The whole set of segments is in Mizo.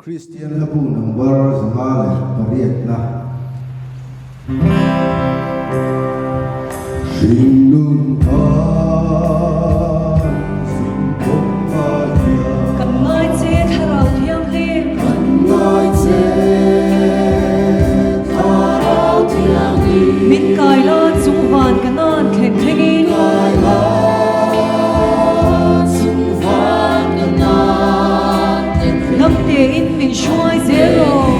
Kristian hlabu number 508 na. Hringnun khan zingkawng ah hian. Kan ngai che Thlarau Thianghlim. Kan ngai che Thlarau Thianghlim. Min kai la chung van ka nan thlen thlengin. Min kai la chung van ka nan thlen thlengin. Lam tein min hruai zel rawh.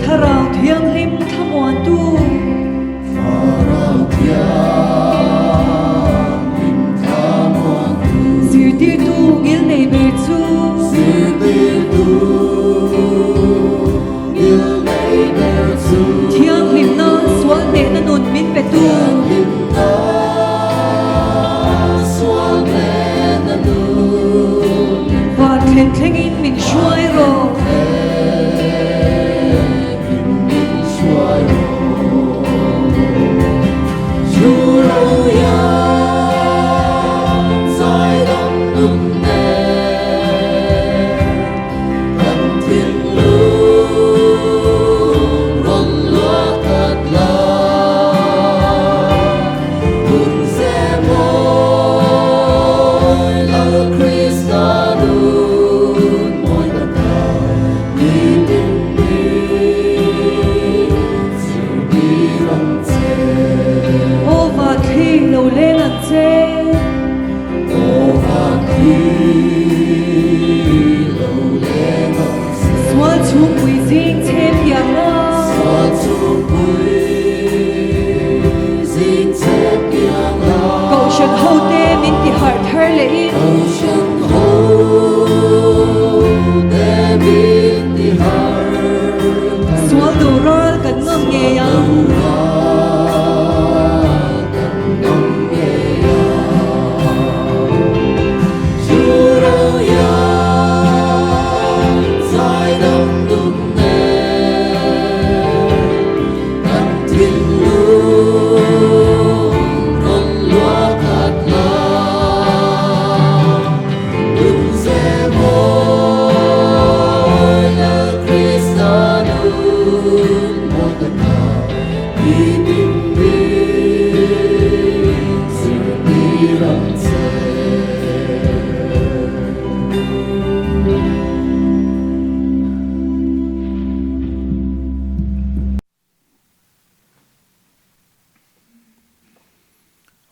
Thlarau Thianghlim thlamuantu. Thlarau Thianghlim thlamuantu. Zirtirtu ngilnei ber chu. Zirtirtu ngilnei ber chu. Thianghlimna sual hnehna nun min petu. Thianghlimna sual hnehna nun min petu. Van thlen thlengin min hruai rawh. Thlengin min hruai rawh. Thu ro hian zaidam nun nen kan thinlung rawn luah khat la. Hun ze mawi Lal Krista nun mawi taka nitin min zirtir ang che. Aw Vathli lo leng ang che. Aw Vathli lo leng ang che. Sual chhungpui zing che piang la. Sual chhungpui zing che piang la. Kohhran hote min ti harh thar leh in. Kohhran hote min ti harh thar leh. Sual do ral kan ngam ngei ang. Sual do ral kan ngam ngei ang. Chu ro hian zaidam nun nen kan thinlung rawn luah khat la. Nun ze mawi Lal Krista nun mawi taka nitin min zirtir ang che.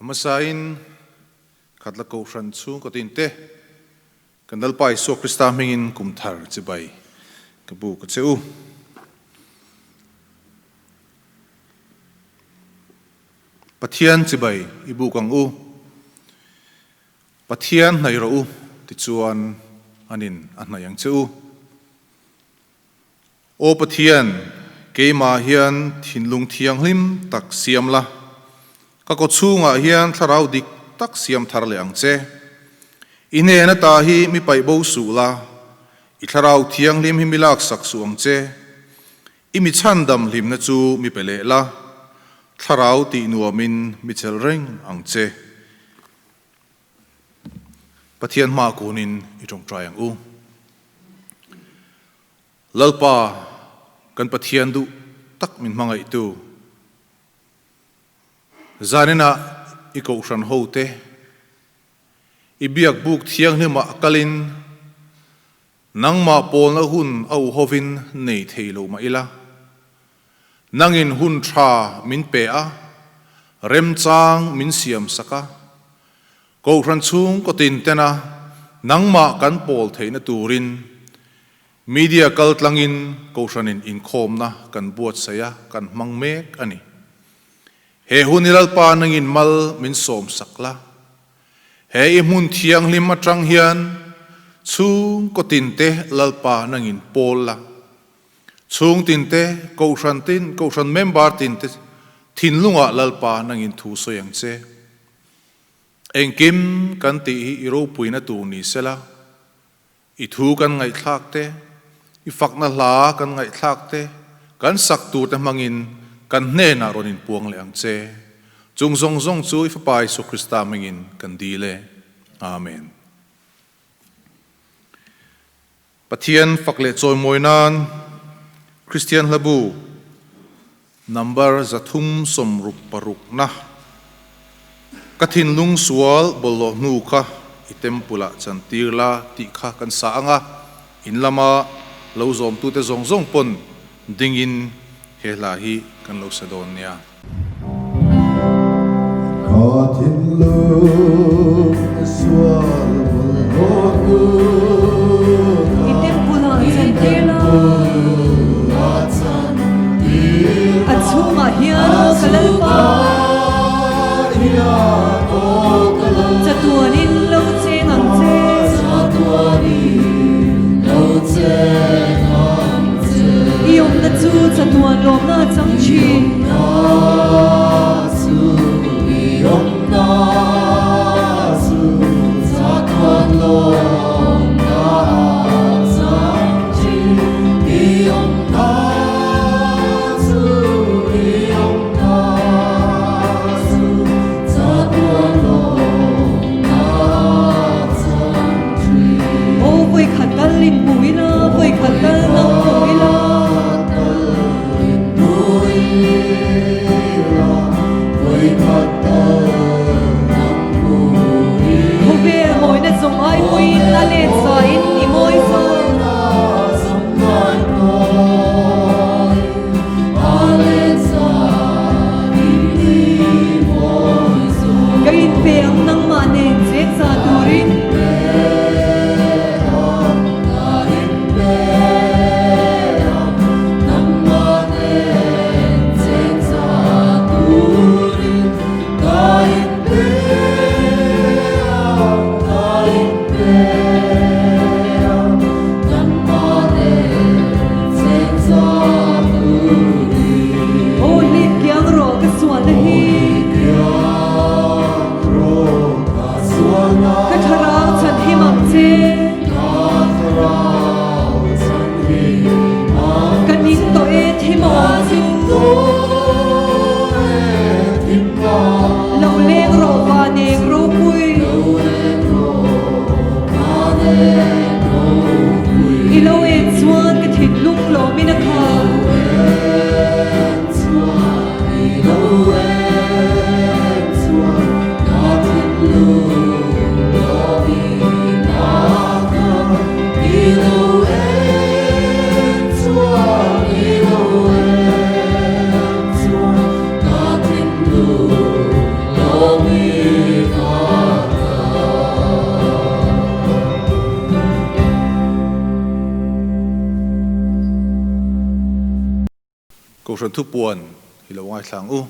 A hmasain Khatla Kohhran chhungkaw tinte kan Lalpa Isua Krista hmingin kum thar chibai ka bu ka che u. Pathian chibai i buk ang u. Pathian hnaih rawh u tichuan anin a hnaih ang che u. Aw Pathian, keimah hian thinlung thianghlim tak siam la, ka kawchhungah hian thlarau dik tak siam thar leh ang che. I hnen ata hi mi paih bo suh la, i thlarau thianghlim hi mi laksak suh ang che. I mi chhandam hlimna chu mi pe leh la, thlarau tih nuamin mi chelh reng ang che. Pathian hma kunin i tawngtai ang u. Lalpa, kan Pathian duh tak min hmangaihtu, zaninah i kohhran hote, i biakbuk thianghlimah kalin nangmah pawlna hun a u hovin nei thei lo mah ila, nangin hun tha min pe a, remchang min siam sak a, kohhran chhungkaw tin tena nangmah kan pawl theihna turin Media kal tlangin Kohhranin inkhawmna kan buatsaih a, kan hmang mek a ni. He hun hi Lalpa nangin mal min sawmsak la. He i hmun thianghlim atang hian chhungkaw tinte Lalpa nangin pawl la. Chhung tinte, Kohhran tin, Kohhran member tinte thinlungah Lalpa nangin thu sawi ang che. Engkim kan tih hi i ropuina tur ni sela, i thu kan ngaihthlak te, i fakna hla kan ngaihthlak te, kan sak tur te hmangin kan hnenah rawn inpuang leh ang che. Chung zawng zawng chu i Fapa Isua Krista hmingin kan dil e. Amen. Pathian fak leh chawimawi nan Kristian Hlabu number 366 na Ka thinlung sual bawlhhlawh hnu kha i temple ah chantir la tih kha kan sa ang a, in lama lo zawmtute zawng zawng pawn dingin he hla hi kan lo sa dawn nia. Ka thinlung sual bawlhhlawh hnu kha I temple ah chantir la. A chhungah hian aw ka Lalpa. Chatuanin lo cheng ang che. I awmna chu chatuan lawmna a chang thin. Aw vawikhat kal in hmu ila, vawikhat kal nang hmu ila. Khawvel mawina zawng ai pawhin a let zain i mawi zawk. Ka inpe ang nangmah nen chetza turin. Aw hlip kiang rawh ka sualna hi. Ka thlarau chhan him ang che. Ka ning tawh e thim awm chu. Lo leng rawh va nek ropui. I lo en chuan ka thinlung lawmin a khal. Kohhran thupuan hi lo ngaithla ang u.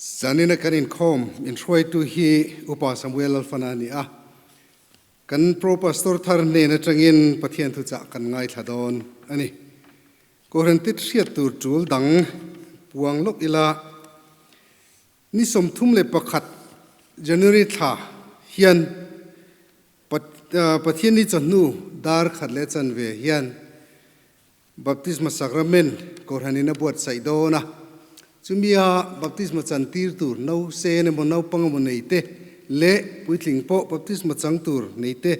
Zanina kan inkhawm inhruaitu hi Upa Samuel Lalfana a ni a. Kan Pro Pastor thar hnen atangin Pathian thuchah kan ngaithla dawn a ni. Kohhran tit hriat tur tul dang puang lawk ila ni 31 January thla hian Pathian ni chawhnu dar khat leh chanve hian Baptisma Sacrament Kohhranin a buatsaih dawn a, chumia baptisma chantir tur nausen emaw naupang emaw nei te leh puitling pawh baptisma chang tur nei te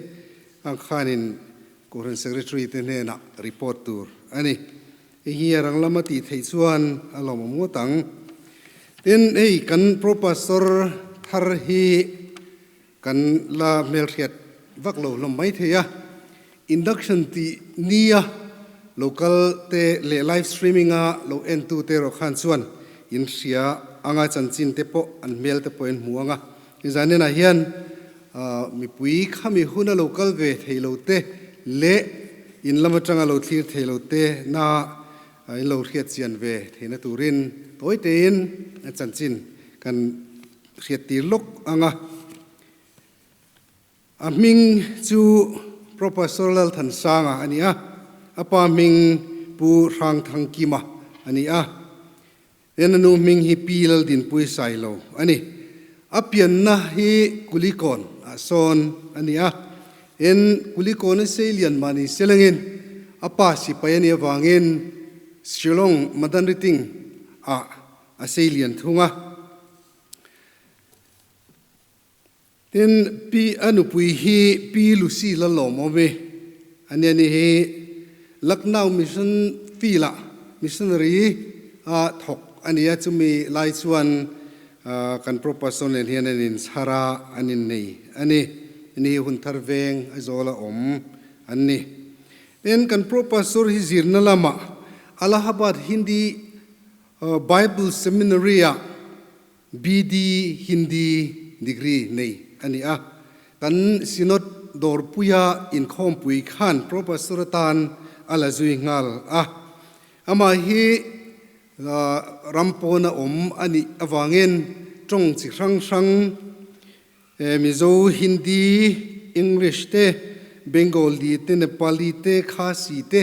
ang khanin Kohhran Secretary te hnenah report tur a ni. Hei hi a rang lama tih theih chuan a lawmawm ngawt ang. Tin, hei kan Pro Pastor thar hi Kan la hmelhriat vak lo hlawm mai thei a, induction tih nia local te leh live streaming a lo en tu te erawh khan chuan in hria anga chanchin te pawh an hmel te pawh in hmu anga. Zanin ah hian mipui khami huna lo kal ve thei lo te leh. In lam atanga lo thlir thei lo te na in lo hriat chian ve theihna turin tawi tein a chanchin kan hriat tir lawk ang a. A hming chu Professor Lalthansanga a ni a, a pa hming Pu Hrangthangkima a ni a. Hena nu hming hi Pi Laldinpui Sailo a ni. A pianna hi Kulikawn ah sawn a ni a. En Kulikawn a seilian mahni selengin a pa sipai a nih avangin Shillong Madanriting ah a seilian thung a. Tin, Pi a nupui hi Pi Lucy Lalawmawmi a nia ni hi Lucknow Mission Field-ah missionary a thawk a ni a, chumi lai chuan kan Pro Pastor nen hian an inchhar a, an innei a ni. Ni hi hun thar veng Aizawl a awm an ni. Tin, kan Pro Pastor hi zirna lamah Allahabad Hindi Bible Seminary-ah BD Hindi degree nei a ni a. Kan Synod dawrpuia inkhawmpui khan Pro Pastor atan a la zui nghal a. Amah hi ram pawna awm a nih avangin tawng chi hrang hrang Mizo, Hindi, English te, Bengali te, Nepali te, Khasi te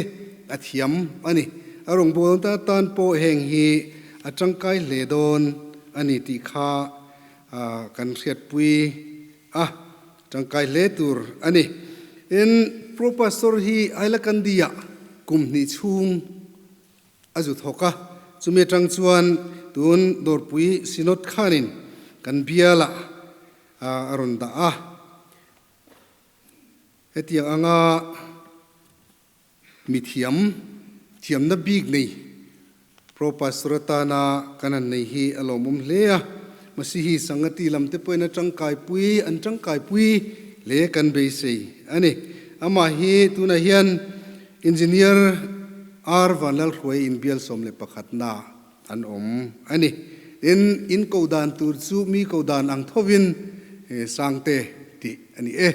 a thiam a ni. A rawngbawlna atan pawh heng hi a tangkai hle dawn a ni tih kha kan hriatpui a, tangkai hle tur a ni. Tin, Pro Pastor hi Hailakandi-ah kum hnih chhung A zu thawk a, chumi atang chuan tun Dawrpui Synod khanin kan bialah a rawn dah a. Hetiang anga mithiam, thiamna bik nei Pro Pastor atana kan han nei hi a lawmawm hle a. Masihi Sangati lam te pawhin a tangkaipui, an tangkaipui hle kan beisei a ni. Amah hi tunah hian Engineer R. Vanlalhruai inbial 11 na an awm a ni. Tin, in ko dan tur chu mi ko dan ang thovin Sangte tih a ni e.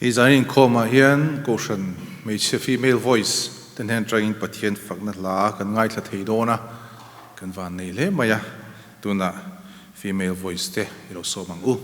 Hi zan inkhawmah hian Kohhran hmeichhia female voice te hnen atangin Pathian fakna hla kan ngaithla thei dawn a, kan van nei hle mai a, tunah female voice te i lo sawm ang u.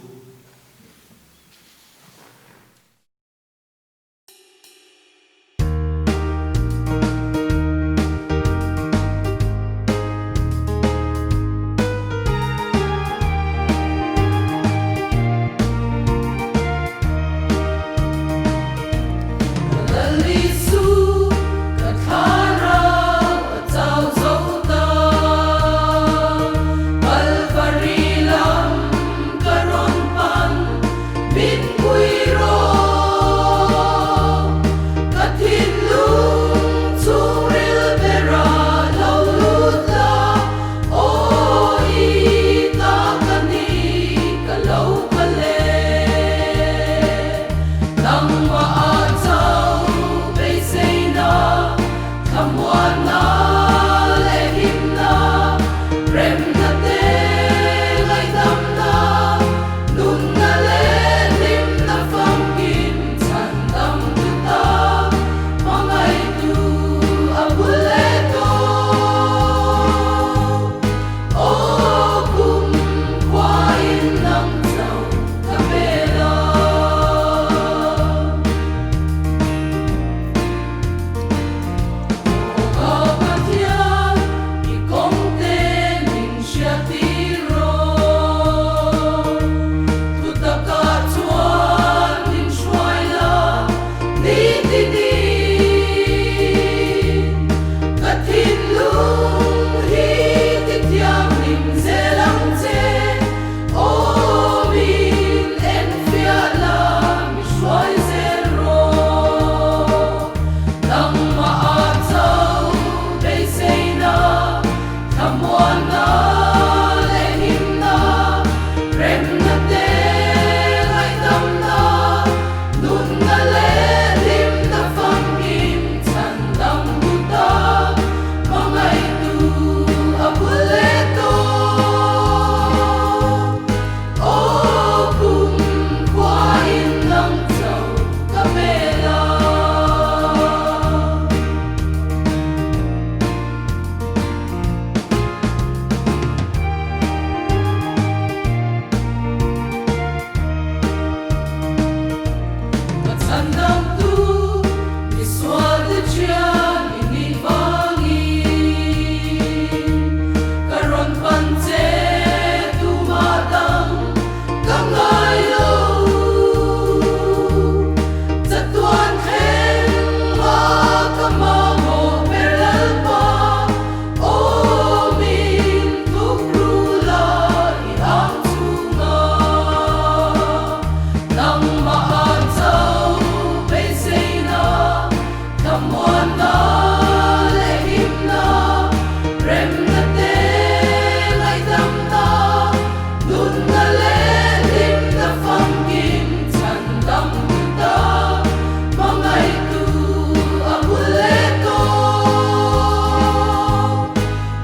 Chhandamtu misualte thian i nih vangin ka rawn pan che tumah dang ka ngai lo. Chatuan thleng a ka mamawh ber Lalpa aw min tluk ru la i ang chhunga. Nangmah a cho beiseina, thlamuanna leh himna, remna te ngaihdamna, nunna leh hlimna famkim chhandam tu ta, hmangaihtu a bul leh tawp.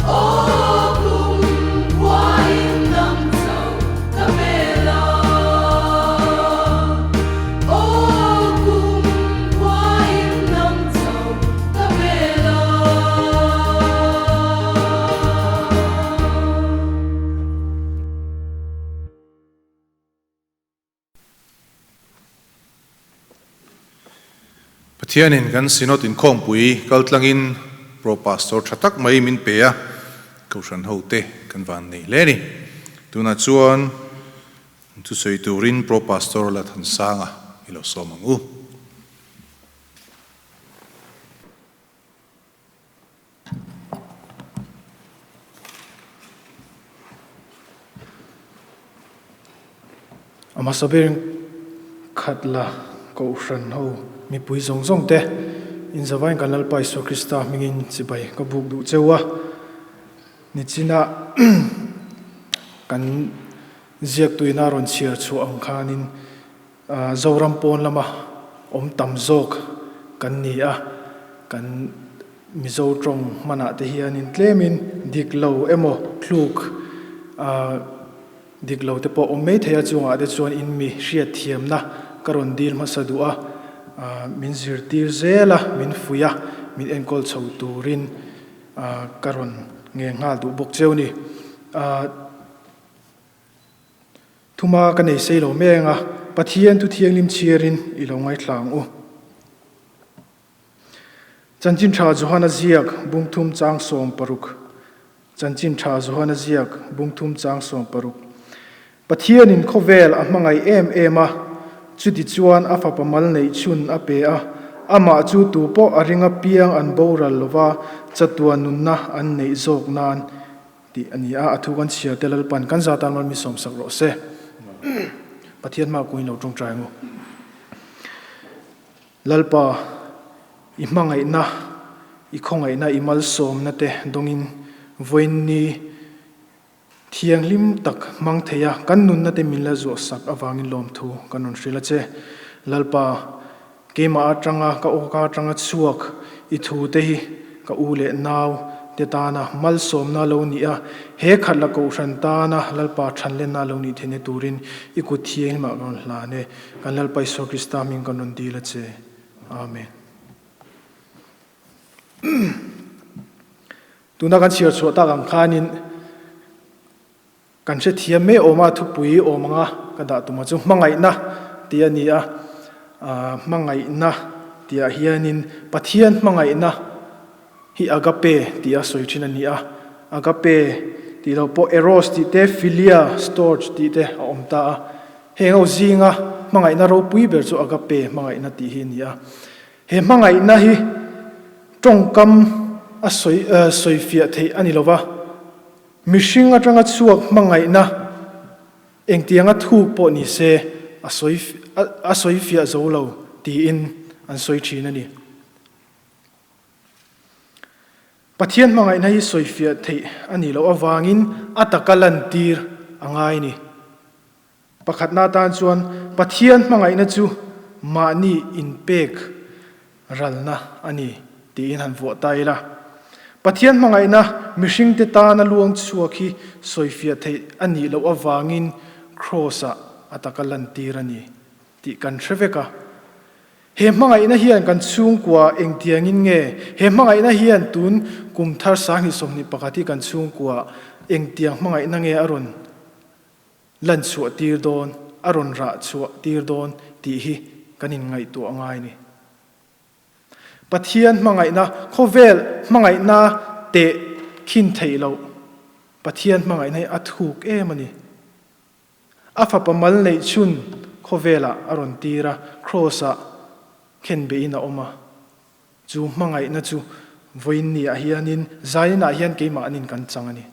Aw kum khuain nang cho ka bel a, aw kum khuain nang cho ka bel a. Pathianin kan Synod inkhawmpui kaltlangin Pro Pastor tha tak mai min pe a, Kohhran hote kan van nei hle a ni. Tunah chuan thusawi turin Pro Pastor Lathansanga i lo sawm ang u. A hmasa ber khat la Kohhran ho mipui zawng zawng te inzavain kan Lalpa Isua Krista hmingin chibai ka buk duh cheu a. Nichina kan ziaktuina rawn chhiar chhuah ang khanin Zoram pawn lama awm tam zawk kan ni a, kan Mizo tawng hmanah te hianin tlemin dik lo emaw thluk dik lo te pawh awm mai thei a, chungah te chuan in mi hriatthiamna ka rawn dil hmasa duh a, min zirtir zel a, min fuih a, min enkawl chho turin ka rawn ngen nghal duh bawk cheu ni. Thuma ka nei sei lo meng a, Pathian thu thianghlim chhiarin i lo ngaithla ang u. Chanchin Tha Johana ziak bungthum chang 60 Chanchin Tha Johana ziak bungthum chang 60 Pathianin khawvel a hmangaih em em a, chuti chuan a fapa mal neih chhun a pe a, amah chu tupawh a ring apiang an boral lova chatuan nunna an neih zawk nan Tih a ni a, a thu kan chhiar te Lalpan kan za tan mal mi sawmsak rawh se. Pathian hma kuin lo tawngtai ang u. Lalpa, i hmangaihna, i khawngaihna, i malsawmna te dawngin vawiinni thianghlim tak hmang thei a, kan nunna te min la zuahsak avangin lawmthu kan rawn hrilh a che. Lalpa, Keimah atanga ka awka atanga chhuak i thu te hi ka u leh nau te tana malsawmna lo ni a, he khat la kohhran tana Lalpa thanlenna lo nih theihna turin i kut thianghlimah ka rawn hlan e. Kan Lalpa Isua Krista hming kan rawn dil a che. Amen. Tuna kan chhiar chhuah tak ang khanin Kan hrethiam mai awm a, thupui awm anga ka dah tum a chu hmangaihna tih a ni a, hmangaihna tihah hianin Pathian hmangaihna hi agape tih a sawi thin a ni a, agape tih loh pawh eros tih te, philia, storge tih te a awm ta a, heng ho zinga hmangaihna ropui ber chu agape hmangaihna tih hi a ni a, he hmangaihna hi tawngkam a sawi sawifiah theih a ni lo va. Mihring atanga chhuak hmangaihna engtianga thuk pawh ni se a sawi a sawi fiah zo lo tiin an sawi thin a ni. Pathian hmangaihna hi sawi fiah theih a nih loh avangin a taka lantir a ngai a ni. Pakhatna atan chuan Pathian hmangaihna chu mahni inpek ralna a ni tiin han vuah ta ila. Pathian hmangaihna mihringte tana luang chhuak hi sawifiah theih a nih loh avangin Kraws-ah a taka lantir a ni tih kan hre vek a. He hmangaihna hian kan chhungkua engtiangin nge? He hmangaihna hian tun kum thar 2021 hi kan chhungkua engtiang hmangaihna nge a rawn Lan chhuah tir dawn, a rawn rah chhuah tir dawn tih hi kan inngaihtuah ngai a ni. Pathian hmangaihna, khawvel hmangaihna teh khin theih loh Pathian hmangaihna hi a thuk em a ni. A fapa mal neih chhun khawvelah a rawn tir a, Kraws-ah khenbehin a awm a. Chu hmangaihna chu vawiinniah hianin zainah hian keimahnin kan chang a ni.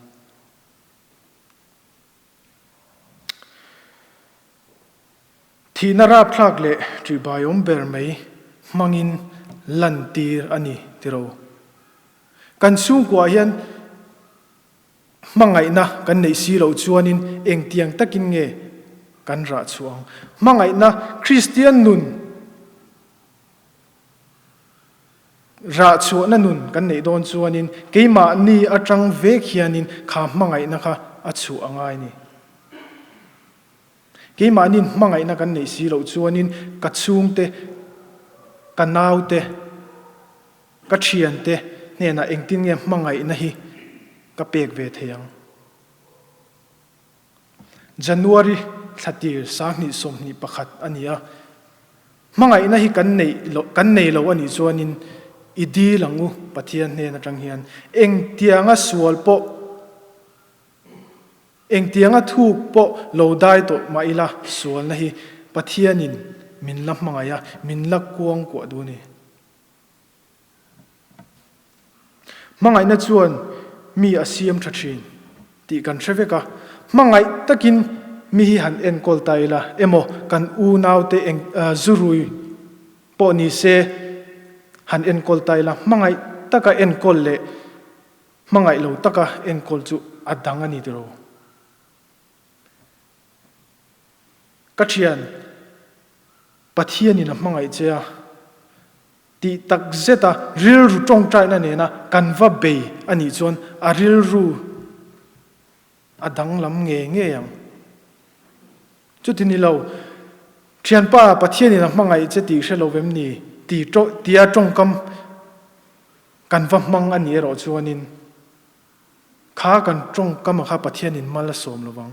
Thihna rapthlak leh ṭihbaiawm ber mai hmangin lantir a ni tiro. Kan chhungkuaah hian hmangaihna kan neih si loh chuanin engtiang takin nge kan rah chhuah ang? Hmangaihna Kristian nun Rah chhuahna nun kan neih dawn chuanin keimahni atang vek hianin kha hmangaihna kha a chhuah a ngai a ni. Keimahniin hmangaihna kan neih si loh chuanin ka chhungte, ka naute, ka thiante hnenah engtin nge hmangaihna hi ka pek ve thei ang? January thlatir 2021 a ni a, hmangaihna hi kan neih loh kan nei lo a nih chuanin i dil ang u Pathian hnen atang hian engtianga sual pawh engtianga thuk pawh lo dai tawh mah ila sualna hi Pathianin min la hmangaih a, min la kuangkuah duh a ni. Hmangaihna chuan mi a siam tha thin tih kan hre vek a, hmangaih takin mi hi han enkawl ta ila emaw kan unaute eng zurui pawh ni se han enkawl ta ila hmangaih taka enkawl leh hmangaih lo taka enkawl chu a dang a ni tiro. Ka thian Pathianin a hmangaih che a. Tih tak zeta rilru tawngtaina nena kan va bei a nih chuan a rilru a danglam ngei ngei ang. Chuti ni lo, Thianpa, Pathianin a hmangaih che tih hre lo vem ni? ti tia tawngkam kan va hmang a nih erawh chuanin kha kan tawngkam a kha Pathianin mal a sawm lo vang.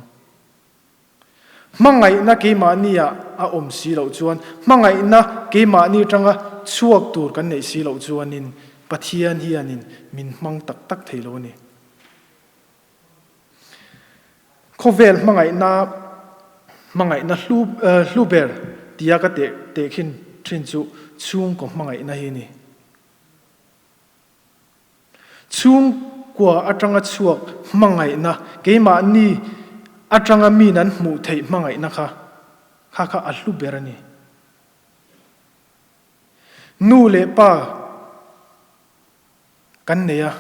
Hmangaihna keimahni ah a awm si loh chuan, hmangaihna keimahni atanga chhuak tur kan neih si loh chuanin Pathian hianin min hmang tak tak thei lo a ni. Khawvel hmangaihna hmangaihna hlu hlu ber tia ka teh tehkhin thin chu chhungkaw hmangaihna hi a ni. Chhungkua atanga chhuak hmangaihna, keimahni atanga min an hmuh theih hmangaihna kha, kha kha a hlu ber a ni. Nu leh pa kan nei a,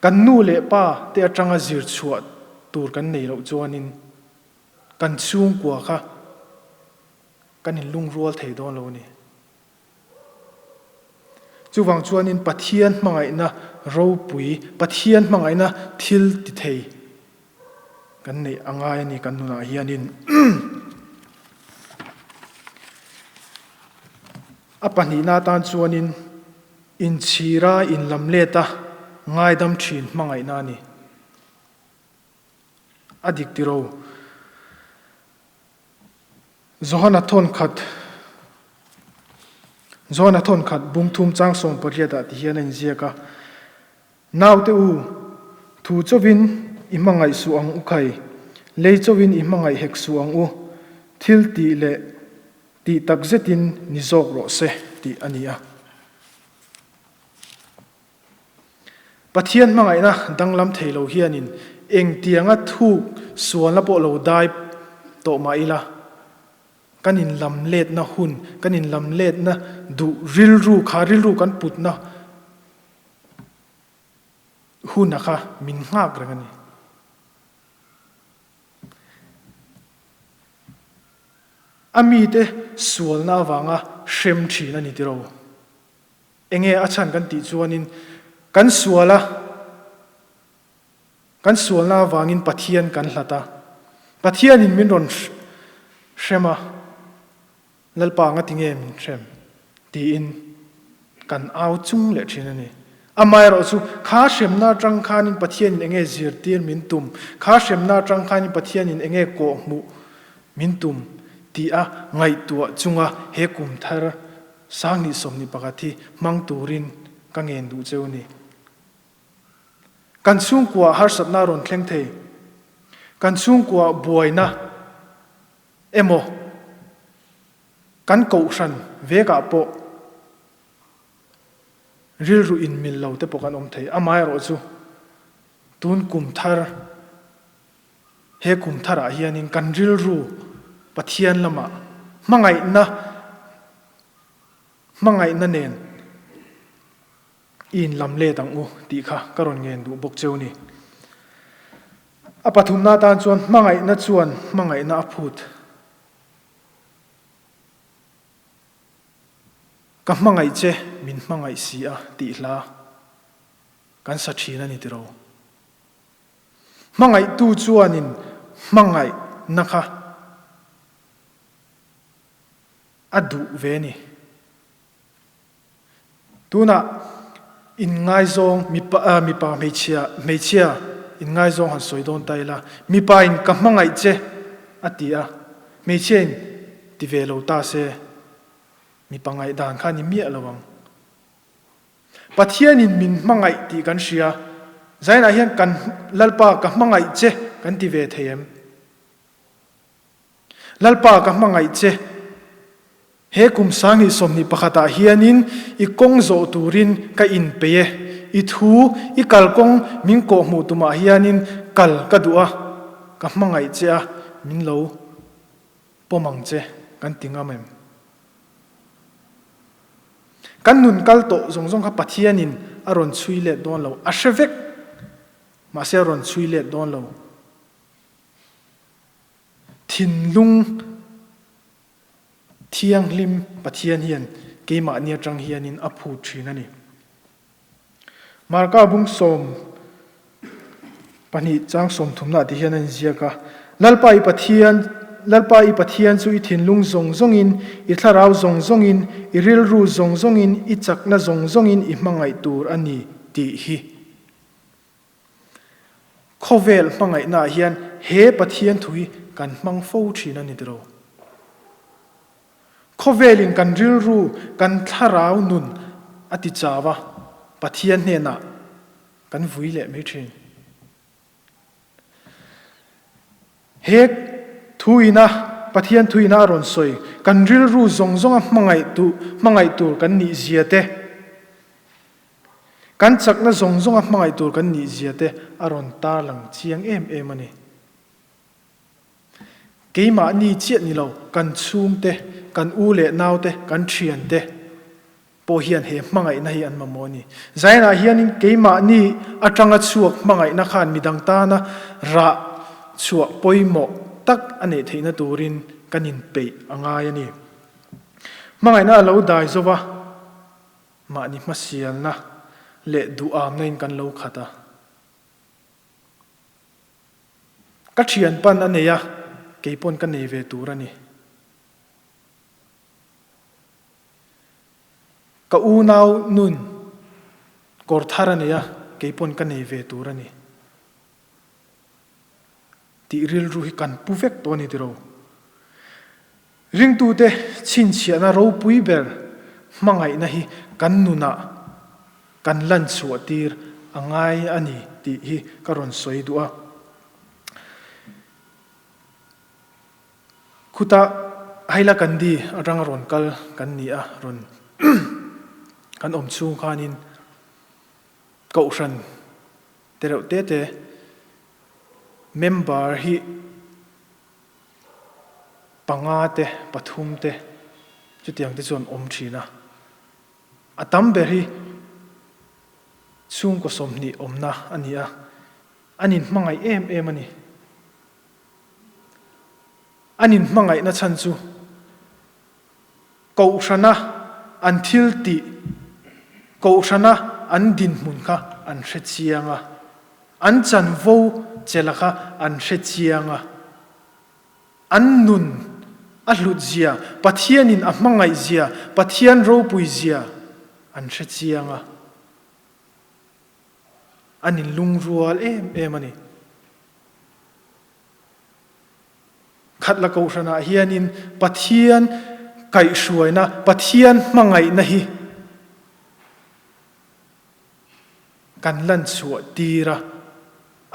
kan nu leh pa te atanga zir chhuah tur kan nei loh chuanin kan chhungkua kha kan inlungrual thei dawn lo a ni. Chuvang chuanin Pathian hmangaihna ropui, Pathian hmangaihna thil ti thei kan neih a ngai a ni kan nunah hianin. A pahnihna atan chuanin inchhira inlamleta ngaidam thin hmangaihna a ni. A dik tiro. Johana thawnkhat Johana thawnkhat bung thum chang 18 ah ti hian a inziak a, Naute u, thu chauhin i hmangaih suh ang u khai, lei chauhin i hmangaih hek suh ang u, thil tih leh tih tak zetin ni zawk rawh se tih a ni a. Pathian hmangaihna danglam thei lo hianin engtianga thuk sualna pawh lo dai tawh mah ila, kan inlam letna hun, kan inlam letna duh rilru kha, rilru kan putna huna kha min nghak reng a ni. A mite sualna avanga hrem thin a ni tiro. Enge a chhan kan tih chuanin kan sual a, kan sualna avangin Pathian kan hlat a, Pathianin min rawn hrem a, Lalpa nga tinge min hrem tiin kan au chung leh thin a ni. Amaherawh chu kha hremna atang khanin Pathianin enge zirtir min tum, kha hremna atang khanin Pathianin enge kawhhmuh min tum. Ti a ngaihtuah chunga he kum thar 2021 hi hmang turin ka ngen duh cheu ni. Kan chhungkua harsatna rawn thleng thei. Kan chhungkua buaina emaw kan kohhran vekah pawh rilru inmil lo te pawh kan awm thei. Amaherawhchu tun kum thar He kum tharah hianin kan rilru Pathian lamah hmangaihna hmangaihna nen i inlam let ang u tih kha ka rawn ngen duh bawk cheu ni. A pathumna atan chuan hmangaihna chuan hmangaihna a phut. Ka hmangaih che min hmangaih si a tih hla kan sa thin a ni tiro. Hmangaihtu chuanin hmangaihna kha a duh ve ni. Tunah inngaizawng mipa mipa hmeichhia hmeichhia inngaizawng han sawi dawn ta ila, mipa in ka hmangaih che a ti a, hmeichhia in ti ve lo ta se, mipa ngaihdan kha a ni miah lo ang. Pathianin min hmangaih tih kan hria. Zainah hian kan Lalpa ka hmangaih che kan ti ve thei em? Lalpa ka hmangaih che. He kum 2021 ah hianin i kawng zawh turin ka inpeih e. I thu, i kalkawng min kawhhmuh tumah hianin kal ka duh a, ka hmangaih che a, min lo pawm ang che kan ti ngam em? Kan nun kal tawh zawng zawng kha Pathianin a rawn chhui let dawn lo. A hre vek, mahse a rawn chhui let dawn lo. Thinlung thianghlim Pathian hian keimahni atang hianin a phut thin a ni. Marka bung 12 chang 30 ah ti hian a inziak a, Lalpa i Pathian, Lalpa i Pathian chu i thinlung zawng zawngin, i thlarau zawng zawngin, i rilru zawng zawngin, i chakna zawng zawngin i hmangaih tur a ni tih hi. Khawvel hmangaihna ah hian he Pathian thu hi kan hmang fo thin a ni tiro. Khawvelin kan rilru, kan thlarau nun a ti chau a, Pathian hnenah kan vui leh mai thin. He thuina, Pathian thuina a rawn sawi, kan rilru zawng zawnga hmangaih tu, hmangaih tur kan nih zia te, kan chakna zawng zawnga hmangaih tur kan nih zia te a rawn tarlang chiang em em a ni. Keimahni chiah ni lo, kan chhungte, kan u leh naute, kan thiante pawh hian he hmangaihna hi an mamawh a ni. Zainah hianin keimahni atanga chhuak hmangaihna khan midang tana rah chhuah pawimawh tak a neih theihna turin kan inpeih a ngai a ni. Hmangaihna a lo dai zo va, mahni hmasialna leh duhamna in kan lo khat a. Ka thian pan a nei a, kei pawn ka nei ve tur a ni. Ka unau nun kawr thar a nei a, kei pawn ka nei ve tur a ni. Tih rilru hi kan pu vek tawh a ni tiro. Ringtute chhinchhiahna ropui ber hmangaihna hi kan nunah kan lan chhuah tir a ngai a ni tih hi ka rawn sawi duh a. Khutah Hailakandi atanga rawn kal kan ni a, rawn kan awm chhung khanin Kohhran tereuh te te member hi panga te, pathum te chutiang te chuan awm thin a. A tam ber hi chhungkaw 20 awmna a ni a, an inhmangaih em em a ni. An inhmangaihna chhan chu Kohhrana an thil tih, Kohhrana an dinhmun kha an hre chiang a, an chanvo chela kha an hre chiang a. An nun a hlut zia, Pathianin a hmangaih zia, Pathian ropui zia an hre chiang a. An inlungrual em em a ni. Khatla Kohhranah hianin Pathian kaihhruaina, Pathian hmangaihna hi kan lan chhuah tir a,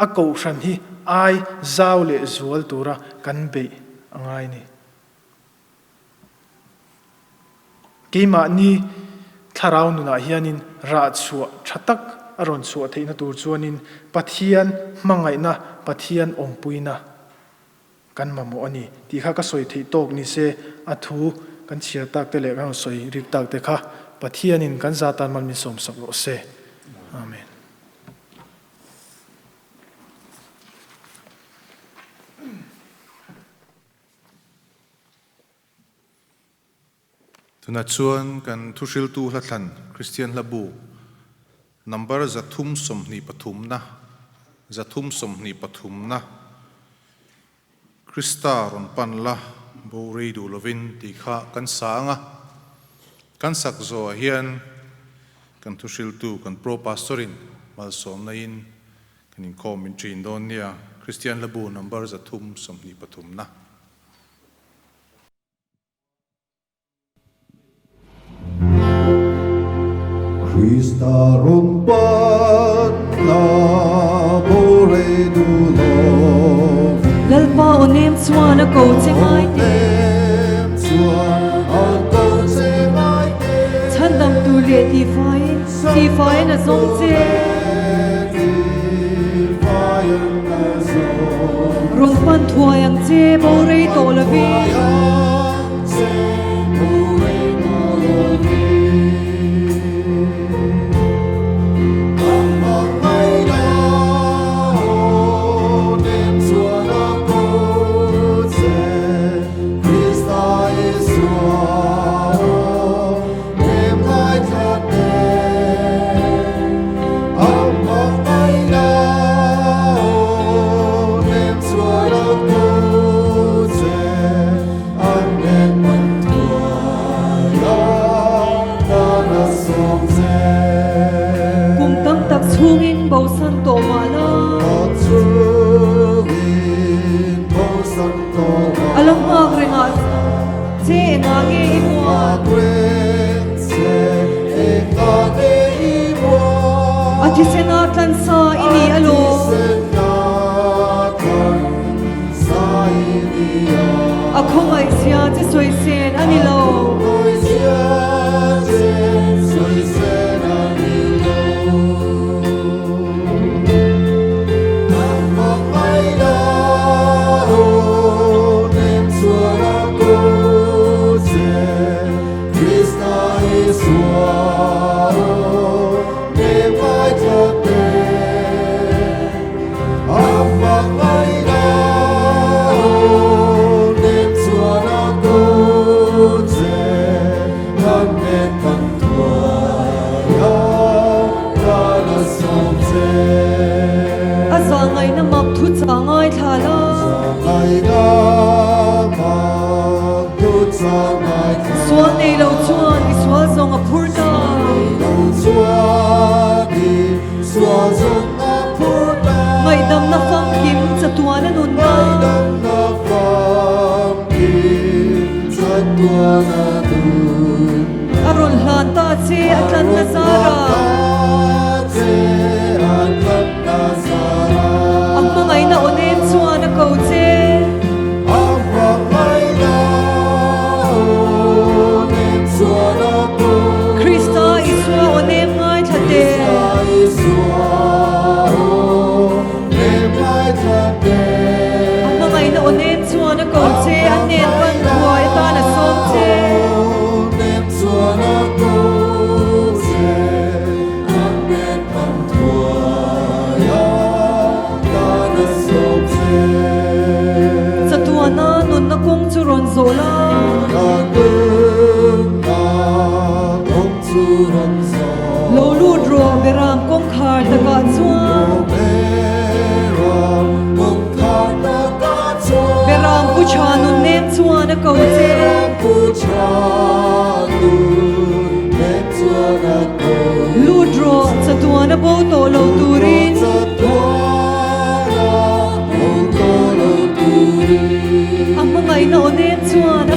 a Kohhran hi ai zau leh zual tura kan beih a ngai ni. Keimahni thlarau nunah hianin rah chhuah tha tak a rawn chhuah theihna tur chuanin Pathian hmangaihna, Pathian awmpuina kan mamawh a ni tih kha ka sawi theih tawk ni se, a thu kan chhiar tak te leh kan rawn sawi rik tak te kha Pathianin kan za tan mal min sawmsak rawh se. Amen. Tunah chuan kan thuhriltu hlathlan Kristian Hlabu number 323 na, 323 na, Krista rawn pan la bo rei duh lovin tih kha kan sa ang a. Kan sak zawhah hian kan thuhriltu kan Pro Pastor-in malsawmna in kan inkhawm min ṭin dawn nia, Kristian Hlabu number 323 na. Krista rawn pan la bo rei duh lovin. Lalpa aw nem chuan a ko che ngai te. Chhandam tur leh tihfaiin, tihfaiin a zawng che. Rawn pan thuai ang che, bo rei tawh lovin. Kum tam tak chhungin bosan tawh mah la. A lo nghak reng ah che engah nge i muan? A thisen ah tlansa i ni alawm. A khawngaih zia che sawi sen a ni lo. A zahngaihna mak thu chah ngaithla la. Sual nei lo chuan i sual zawng a phur ta. Ngaihdamna famkim chatuan a nunna. A rawn hlan ta che a tlanna zara. A hmangaihna aw nem chuan a ko che. Krista Isua aw nem ngaithla teh. A hmangaihna aw nem chuan a ko che, a hnen pan thuai atan a sawm che. Chatuana nunna kawng chu rawn zawh la. Lo lut rawh Beram kawngkhar takah chuan. Beram pu tha nun nem chuan a ko che. Lut rawh chatuana bo tawh lo turin. A hmangaih.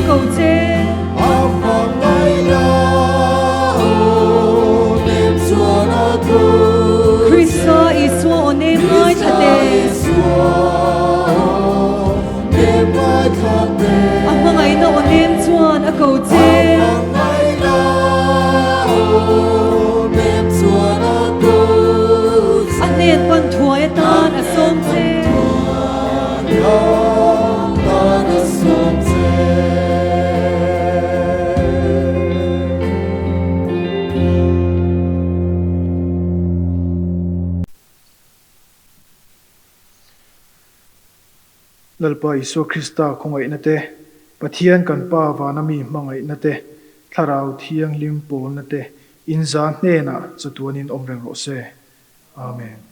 ko che. Krista Isua aw nem ngaithla teh. A hmangaihna aw nem chuan a ko che. A hnen pan thuai atan a sawm che. Lalpa Isua Krista khawngaihna te, Pathian kan Pa vana mi hmangaihna te, Thlarau Thianghlim pawlna te inza hnenah chatuanin awm reng rawh se. Amen.